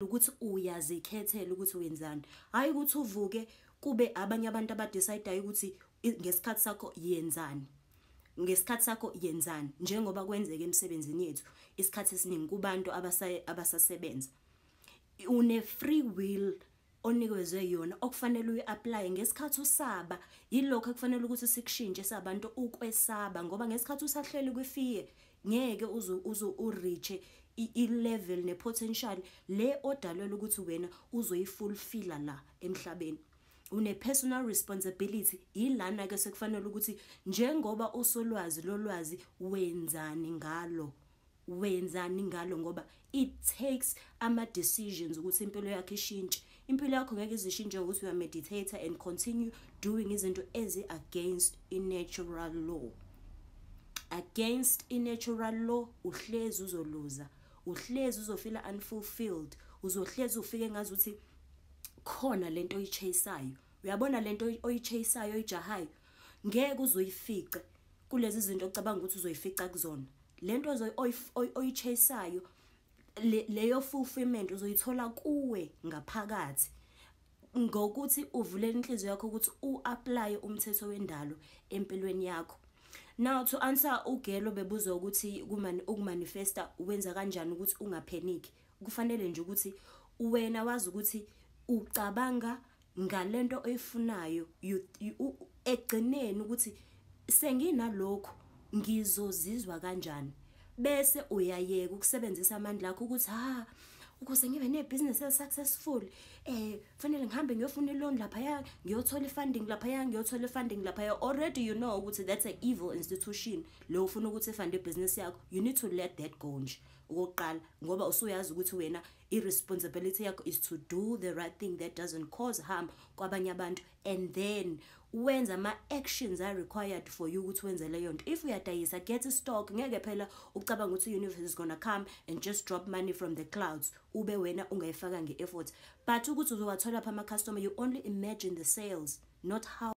Ukuthi uyazikhethela ukuthi wenzani, hhayi ukuthi uvuke kube abanye abantu aba-decide-ayo ukuthi ngesikhathi sakho yenzani, ngesikhathi sakho yenzani, njengoba kwenzeka emsebenzini yethu isikhathi esiningi kubantu abasasebenza. Une free will onikezwe yona okufanele uyi-apply ngesikhathi usaba. Yilokho ekufanele ukuthi sikushintshe sabantu, ukwesaba, ngoba ngesikhathi usahleli kwi-fear ngeke uze u-reach i-level ne-potential le odalelwe ukuthi wena uzoyi-fulfill-a la emhlabeni. Une-personal responsibility. Ilana-ke sekufanele ukuthi njengoba usolwazi lolwazi, wenzani ngalo? Wenzani ngalo? Ngoba it takes ama-decisions ukuthi impilo yakho ishintshe. Impilo yakho ngeke izishintshe ngokuthi uya-meditate and continue doing izinto ezi-against i-natural law. Against i-natural law, uhlezi uzoluza, uhlezi uzo-feel-a unfulfilled, uzohlezi ufike ngazuthi khona lento oyi-chase-ayo. Uyabona, lento oyi-chase-ayo, oyijahayo, ngeke uzoyifice kulezi zinto ocabanga ukuthi uzoyifica kuzona. Lento oyi-chase-ayo, leyo fulfillment, uzoyithola kuwe ngaphakathi ngokuthi uvulele inhliziyo yakho ukuthi u-apply umthetho wendalo empilweni yakho. Now, to answer ugelo bebuza ukuthi uku-manifesta wenza kanjani ukuthi unga-panic, kufanele nje ukuthi wena wazi ukuthi ucabanga ngalento oyifunayo, ekugcineni ukuthi senginalokhu ngizozizwa kanjani, bese uyayeka ukusebenzisa amandla akho ukuthi ha, ukuze ngibe nebhizinisi eli-successful fanele ngihambe ngiyofuna i-loan laphaya, ngiyothola i-funding laphaya, ngiyothola i-funding laphaya. Already you know ukuthi that's a evil institution lo ufuna ukuthi i-fund-e ibhizinisi yakho. You need to let that go nje okokuqala, ngoba usuyazi ukuthi wena i-responsibility yakho is to do the right thing that doesn't cause harm kwabanye abantu, and then wenza ama-actions are required for you ukuthi wenze leyo nto. If uyadayisa, get a stock. Ngeke phela ucabanga ukuthi i-universe is gonna come and just drop money from the clouds ube wena ungayifaka nge-effort. But ukuthi uzowathola pha ama-customer, you only imagine the sales, not how.